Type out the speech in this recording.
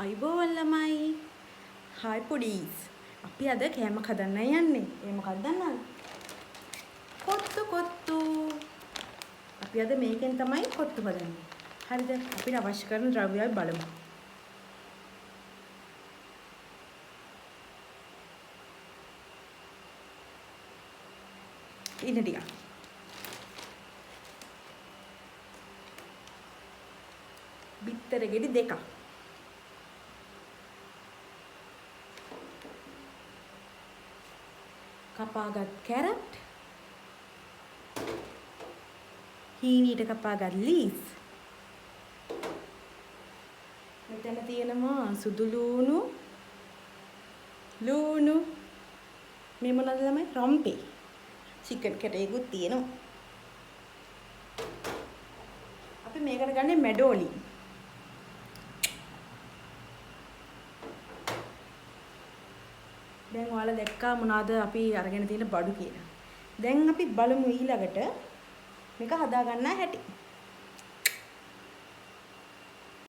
අයිබෝවන් ළමයි. හායි පොඩීස්. අපි අද කෑමක් හදන්න යන්නේ. ඒ මොකක්ද දන්නවද? කොත්තු කොත්තු. අපි අද මේකෙන් තමයි කොත්තු හදන්නේ. හරිද? අපිට අවශ්‍ය කරන ද්‍රව්‍ය අපි බලමු. ඉන්න ටිකක්. බිත්තර ගෙඩි දෙකක්. කපාගත් කැරට්, හීනීට කපාගත් ලීස්. මෙතන තියෙනවා සුදු ලූණු, ලූණු, මේ මොනවද ළමයි? රම්පේ. චිකන් කැටයකුත් තියෙනවා. අපි මේකට ගන්නේ මැඩෝලි. දැන් ඔයාලා දැක්කා මොනවාද අපි අරගෙන තියෙන බඩු කියලා. දැන් අපි බලමු ඊළඟට මේක හදා ගන්න හැටි.